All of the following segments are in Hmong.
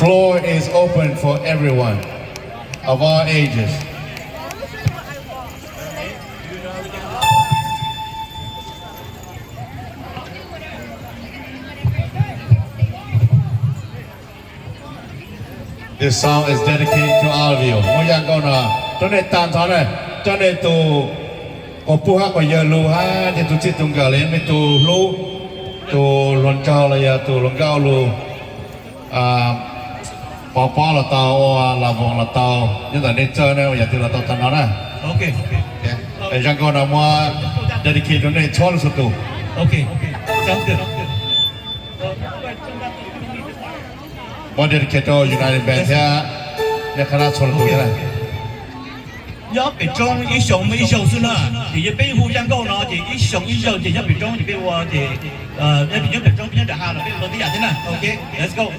floor is open for everyone of all ages. This song is dedicated to all of you. Muaj yaj nkauj no rau nej tag nrho na, coj nej tus quas puj hab quas yawg lug hab, nej tus txij tus nkawm los yog nej tus hlub, tus hluas nraug los yog tus hluas nkauj lug, pov pob los tau, ua las voos los tau, nyob ntawm nej txawj ne, ua yam twg los tau tag nrho na. Zaj nkauj no muab dedicate rau nej txhua leej txhua tus. Muab dedicate rau United Band thiab nej qhab nab txhua leej txhua tus thiab na. Nyob pem roob ib xyoos muaj ib zaug xwb na, ces yog peb hu zaj nkauj no ces ib xyoos ib zaug ces nyob pem roob ces peb ua ces, nyob pem roob peb nyob nram hav los peb ua tib yam thiab na. Ok, let's go.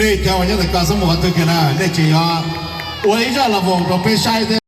Cov uas nyob ntawm ko xub mus qhov twg kiag na, nej tseem yuav ua ib zaj las voos rau peb saib thiab.